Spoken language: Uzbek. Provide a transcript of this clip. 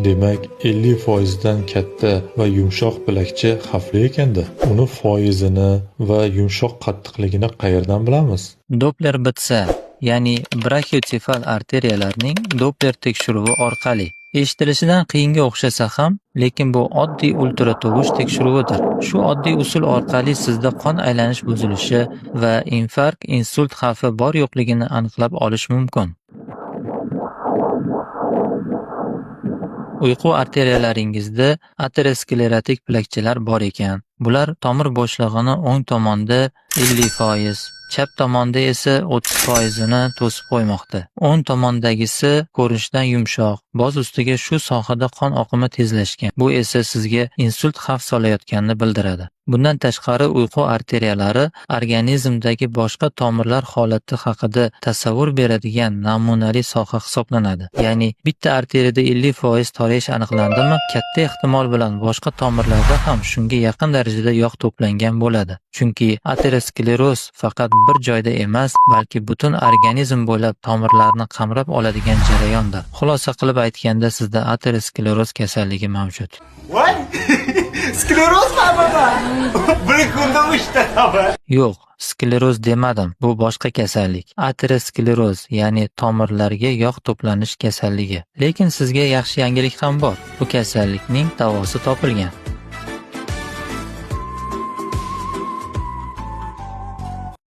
Demak, 50% dan katta va yumshoq bilakcha xavfli ekanda. Uni foizini va yumshoq qattiqligini qayerdan bilamiz? Doppler bitsa, ya'ni braxiotsefal arteriyalarning Doppler tekshiruvi orqali. Eshitilishidan qiyinga o'xshasa ham, lekin bu oddiy ultratovush tekshiruvidir. Shu oddiy usul orqali sizda qon aylanish buzilishi va infarkt, insult xavfi bor yo'qligini aniqlab olish mumkin. Uyqu arteriyalaringizda aterosklerotik plakchalar bor ekan. Bular tomir bo'shlig'ini o'ng tomonda 50%, chap tomonda esa 30%ini to'sib qo'ymoqda. O'ng tomondagisi ko'rinishdan yumshoq, boz ustiga shu sohada qon oqimi tezlashgan. Bu esa sizga insult xavf solayotganini bildiradi. Bundan tashqari uyqu arteriyalari organizmdagi boshqa tomirlar holati haqida tasavvur beradigan namunali soha hisoblanadi. Ya'ni bitta arteriyada 50% torayish aniqlandimi, katta ehtimol bilan boshqa tomirlarda ham shunga yaqin darajada yog' to'plangan bo'ladi. Chunki ateroskleroz faqat bir joyda emas, balki butun organizm bo'ylab tomirlarni qamrab oladigan jarayondir. Xulosa qilib aytganda, sizda ateroskleroz kasalligi mavjud. Voy! Skleroz baba. Bir kunda 3 ta xabar. Yo'q, skleroz demadim. Bu boshqa kasallik. Ateroskleroz, ya'ni tomirlarga yog' to'planish kasalligi. Lekin sizga yaxshi yangilik ham bor. Bu kasallikning davosi topilgan.